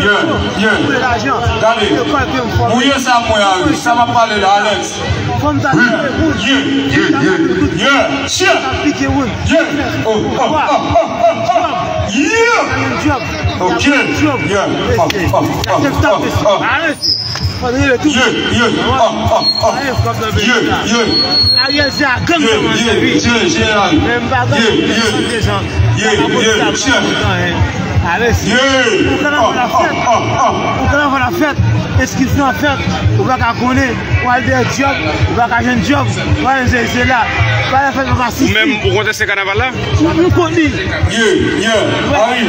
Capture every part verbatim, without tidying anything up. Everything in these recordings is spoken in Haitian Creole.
Yeah, yeah. Gade. Mouye sa mwen a wi. Sa m ap pale la, Alex. Ye, ye, ye, ye. Chien. Ye. Oh, oh, oh, oh, oh, oh. Yeah. Ok. Yeah. Oh, oh, oh, oh, oh. Ye, ye. Oh, oh, oh. Ye, ye. Ariel se a gang kòmanse wi. Ye, ye. Men m pa gang, m desann dejan. Ye, ye. Chien. Ye. Ou kanaval ap fèt. Ou kanaval ap fèt. Enskripsyon ap fèt. Ou pa ka konnen. Ou al dèyè djòb. Ou pa ka jwenn djòb. Ou al jwenn se la. Ou pa al fèt, ou pa ka sisi. Ou menm, ou konn se kanaval la? Nou, nou konn li. Ye, ye. Ayi.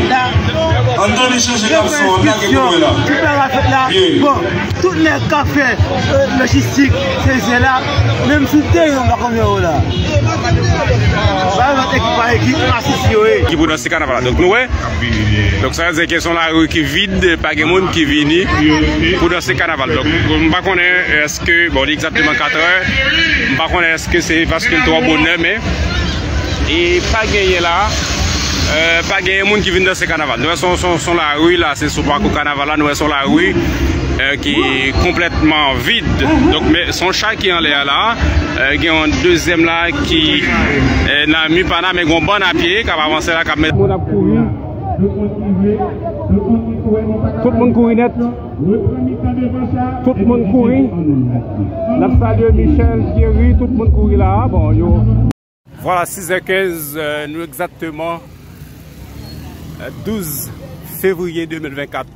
Ann tande chanje kapsyon an, lage pou mwen la. Tout bagay ap fèt la. Bon, tout nèg k ap fè, euh, lojistik, se, se la. Menm sou teren, ou pa konn yo la. Ba yo ekip pa ekip, asisi yo ye. Ki pou danse kanaval la. Donk, nou wè. Donk, sa vle di ke se yon lari ki vid, pa gen moun ki vini pou danse kanaval. Donk, m pa konnen èske, bon, li egzakteman katrè. M pa konnen èske se paske l twò bonè, men e pa genyen la, euh, pa genyen moun ki vin danse kanaval. Nou wè se yon, se yon, se yon lari la, se sou pakou kanaval la, nou wè se yon lari, euh, ki konplètman vid. Donk, men se yon cha ki anlè a la, euh, gen yon dezyèm la ki, euh, nan mi pa la, men gen yon bann a pye k ap avanse la, k ap met. Moun ap kouri. Tout moun kouri nèt. Tout moun kouri. N ap salye Michel, Thierry, tout moun kouri la. Bon, yo. Vwala, sis è kenz, euh, nou egzakteman, euh, douz fevriye de mil vennkat,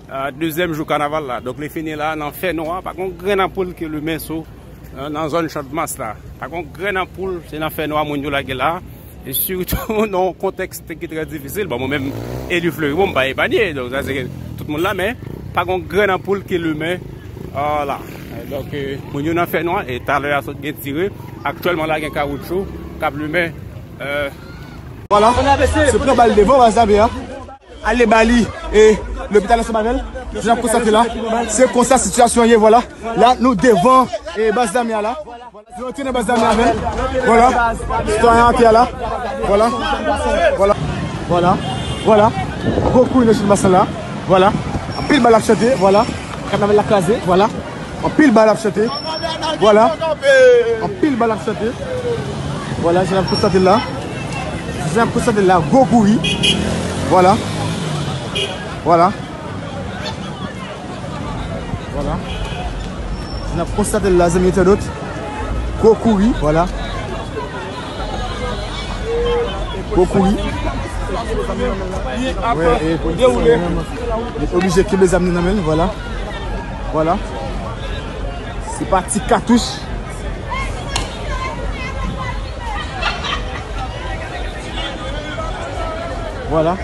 euh, dezyèm jou kanaval la. Donk, li fini la nan fènwa, pa gon grenn anpoul ki limen sou, euh, nan zòn Channmas la. Pa gon grenn anpoul, se nan fènwa moun yo lage la. E sitou nan yon kontèks ki trè difisil. Bon, mwen menm, eli Fleuri, bon, m pa epanye. Donk, sa se tout moun la, men pa gon grenn anpoul ki limen, euh, la. Donk, euh, moun yo nan fènwa, e talè a sot gen tire. Aktyèlman la gen kawoutchou k ap limen, euh. Vwala, se pran bal devan, vwala, sa byen. Ale ba li, e lopital ansanm avè l. Jan n ap konstate la, se konsa sitiyasyon an ye, vwala. La, nou devan, e baz lame a la. Nou antre nan baz lame avè l. Vwala. Sitwayen atè a la. Vwala. Vwala. Vwala. Vwala. Gwo kouri nan Channmas la. Vwala. Anpil bal ap chante. Vwala. Kanaval la kraze. Vwala. Anpil bal ap chante. Vwala. Anpil bal ap chante. Vwala, jan n ap konstate l la. Jan n ap konstate l la, gwo kouri. Vwala. Vwala. Vwala. Jan n ap konstate l la, zanmi entènot. Gwo kouri, vwala. Gwo kouri. Wè, e polisye yo menm, li oblije kenbe zam li nan men l, vwala. Vwala. Se pa ti katouch. Vwala.